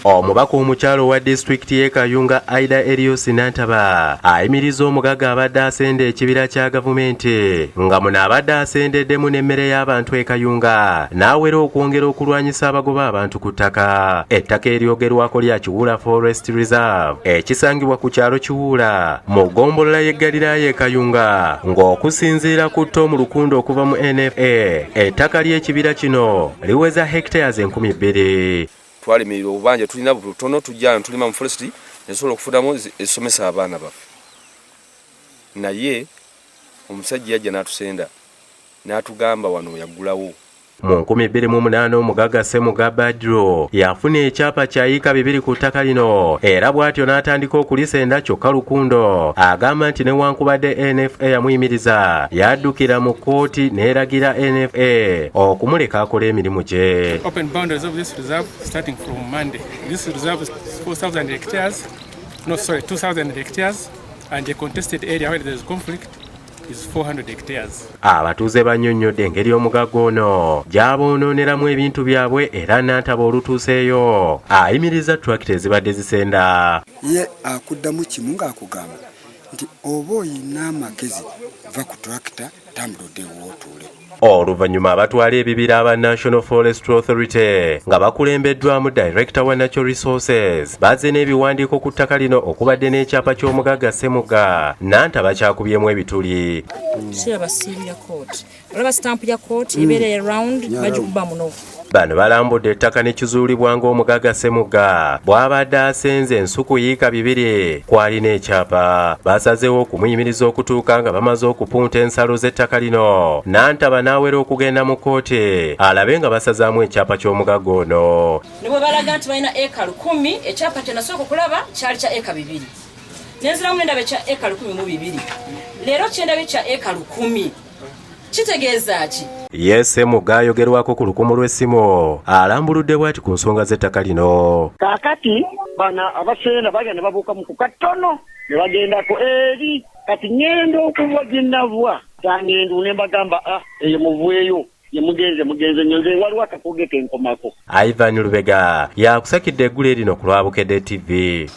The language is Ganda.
Omubaka omukyala owa disitulikiti y'e Kayunga, Aida Erios Nantaba, ayimiriza omugagga abadde asenda ekibira kya gavumenti, nga muno abadde asendeddemu n'emmere y'abantu e Kayunga, n'awera okwongera okulwanyisa abagoba abantu ku ttaka. Ettaka eryogerwako lya Kiwuula Forest Reserve ekisangibwa ku kyalo Kiwuula mu ggombolola y'e Galiraaya e Kayunga, ng'okusinziira ku Tom Lukundo okuva mu NFA, ettaka ly'ekibira kino liweza hectares 2000. Twalimirira obubanja tulina butono, tujja tulima mu forest netusobola okufunamu ezisomesa abaana baffe, naye omusajja yajja n'atusenda n'atugamba wano yaggulawo. Mu 2008 omugagga Ssemuga Badru yafuna ekyapa kya yiika 2 ku ttaka lino era bw'atyo n'atandika okulisenda, kyokka Lukundo agamba nti newankubadde NFA yamuyimiriza, yaddukira mu kkooti n'eragira NFA okumuleka akola emirimu gye. Open boundaries of this reserve starting from Monday. This reserve is 4,000 hectares, no, sorry, 2,000 hectares, and the contested area where there is conflict is 400 hectares. Abatuuze bannyonnyodde engeri omugagga ono gy'aboonooneramu ebintu byabwe, era Nantaba olutuuseeyo ayimiriza tulakita ezibadde zisenda. Ye akuddamu kimu ng'akugamba nti oba oyina amagezi, va ku tulakita, tambula odde wootuule. Oluvannyuma abatwala ebibira aba National Forestry Authority nga bakulembeddwamu Director wa Natural Resources bazze n'ebiwandiiko ku ttaka lino okubadde n'ekyapa ky'omugagga Ssemuga Nantaba kyakubyemu ebituli. Kiraba seal ya kooti, olaba sitampu ya kooti ebeera round, bagikuba muno. Bano balambudde ettaka ne kizuulibwa ng'omugagga Ssemuga bw'abadde asenze ensuku yiika 2 kwalina ekyapa. Basazeewo okumuyimiriza okutuuka nga bamaze okupunta ensalo z'ettaka lino. Nantaba n'awera okugenda mu kkooti alabe nga basazaamu ekyapa ky'omugagga ono. Ne bwe balaga nti balina eka 1000, ekyapa kye nasooka okulaba kyali kya eka 2, nenziramu nendaba ekya eka 1002, leero kyendaba ekya eka 1000, kitegeeza ki? Ye Ssemuga ayogerwako ku lukumu lw'essimu alambuludde bw'ati ku nsonga z'ettaka lino. Kaakati bano abasenda bagenda ne babuukamu ku katono ne bagendako eri, kati ŋŋenda okuva gye nava tangendu ne mbagamba, ah, eyo muveeyo, ye mugenze mugenze nnyo, nze waliwo akakoge ke nkomako. Ivan Lubega yakusakidde eggule lino ku lwa Bukedde TV.